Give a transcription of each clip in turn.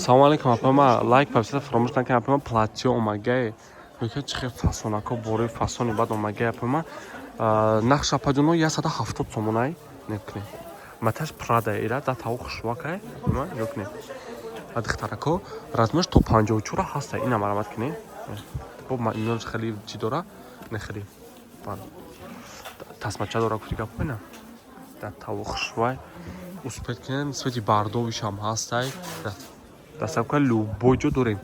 Салому алейкум, апама. Лайк, подписаться фаромӯш накунед, апама. Платье омагай. Мекунед, чӣ хел фасонако, бораи фасони баъд омагай, апама. Нақш, апаҷоно, 170 сомонай. Некунед. Маташ Прада ира да таву хушвакай. Апама, ёкунед. Духтарако, размерш то 54 ҳаста. Ина марамат кунед. Бо инон хеле чӣ дора? Не, хеле. Тасмача дора, гуфти гапо ина. Да таву хушвай. Успеть кунед, цвети бардовишам ҳастай. Доставка любой ҷо дорем.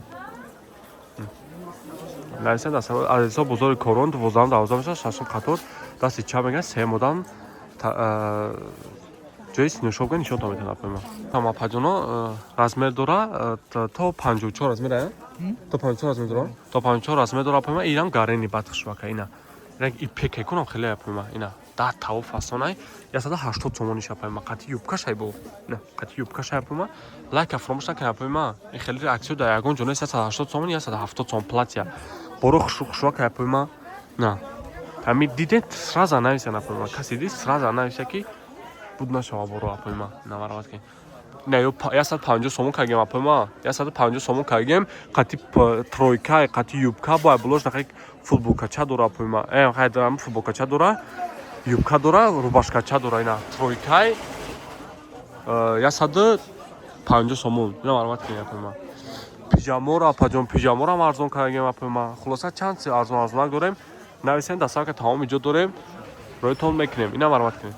Нависа доставка аз ҳисоб бозори Корон, 12-ам, 12 мешавад, шашум қатор, дасти чап мегӯяд, сеюм одам, ҷои синошобга нишонтон метавонад, апои ма. Там, апаҷоно, размер дора то 54 размер, то 54 размер дора, то 54 размер дора, апои ма. Инам гарени бад хушвака, ина ранг ипек кунам хеле, апои ма. Ина да таву фасонай, 180 сомониш, апои ма, қати юбка шайбо, ина қати юбка шай, апои ма. Лайка фаромӯш накунед, апои ма. Ин хеле аксиё дар ягон ҷо нест, 180 сомон, 170 сомон платья боро хушу хушвака, апои ма. На ҳами дидед, сразу нависен, апои ма. Касе дид, сразу нависа, ки буд нашава боро, апои ма. Намарават ки не ё 150 сомон кардем, апои ма, 150 сомон кардем, қати тройка, қати юбка, бо булош нақи футболкача дора, апои ма. Хайдам футболкача дора, юбка дора, рубашкача дора. Ина тройкай 150 сомон. Ина марамат кунед, апои ма. Пиҷаморо, апаҷон, пиҷаморам арзон кардем, апои ма. Хулоса, чанд арзон арзонак дорем. Нависем, доставка тамоми ҷо дорем, роитон мекунем. Ина марамат кунед.